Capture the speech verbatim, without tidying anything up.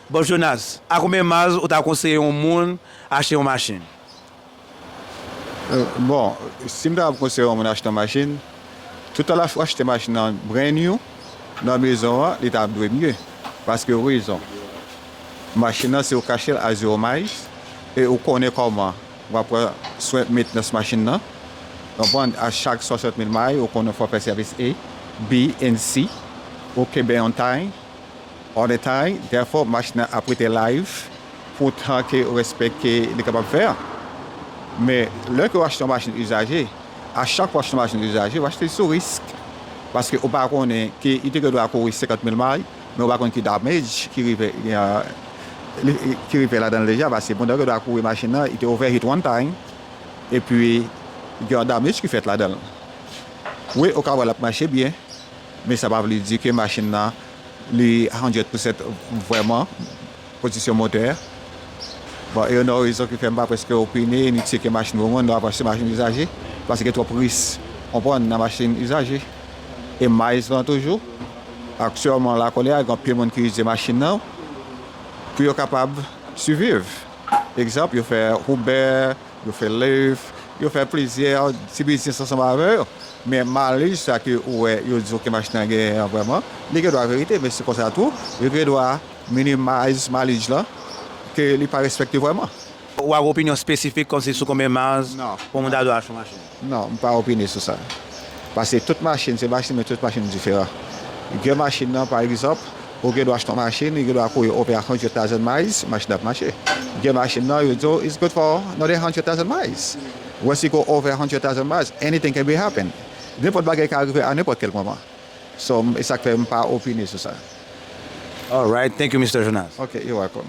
Bon, Jonas, a konbyen miles ou ta konseye yon moun achte yon machin? Bon, si m ta ap konseye yon moun achte yon machin, toutan l ap achte machin nan brand new, nan mezon an, li ta ap dwe mye. Paske rezon, machin nan, si ou ka achte l a zero miles, e ou konnen kòman w ap pran swen mentnans machin nan, konprann, a chak swasant mil miles, ou konnen fò w fè sèvis A, B, and C, ou kenbe on time, all the time, therefore, machin nan ap rete live pou tan ke ou espere ke li kapab fè a. Men, lè ke w achte yon machin izaje, a chak fwa w achte yon machin izaje, w achte l sou risk. Paske ou pa konnen ke li te gen dwa kouri senkant mil miles, men ou pa konn ki damage ki rive, ki rive ladan l deja, paske pandan ke dwa kouri machin nan, li te overheat one time, epi gen yon damage ki fèt ladan l. Wi, ou ka wè l ap mache byen, men sa pa vle di ke machin nan, li hundred percent vrèman pozisyon motè. Bon, e yon rezon ki fè m pa prèske opine ni tcheke machin pou moun, nou avanse machin izaje, paske gen twòp risk, konprann, nan machin izaje. E miles lan toujou, aktyèlman la kounye a, gen anpil moun ki ize machin nan pou yo kapab siviv. Egzanp, yo fè Uber, yo fè Lyft, yo fè plizyè ti biznis ansanm avè yo. Men mileage sa ke ou wè yo di w ke machin nan genyen an vrèman, li gen dwa verite, men se konsa tou, yo gen dwa minimize mileage lan, ke li pa respekte vrèman. Ou ap opinyon espesifik kòmsi sou konbyen miles Non. Pou moun ta dwe achte yon machin? Non, m pa opine sou sa. Paske tout machin se machin, men tout machin diferan. Gen machin nan, pa egzanp, ou gen dwa achte yon machin, li gen dwa kouri over a hundred thousand miles, machin ap mache. Gen machin nan, yo di w, it's good for another hundred thousand miles. Once you go over a hundred thousand miles, anything can be happen. Nenpòt bagay ka rive a nenpòt kèl moman. So, e sa k fè m pa opine sou sa. Alright, thank you, Mister Jonas. Ok, you're welcome.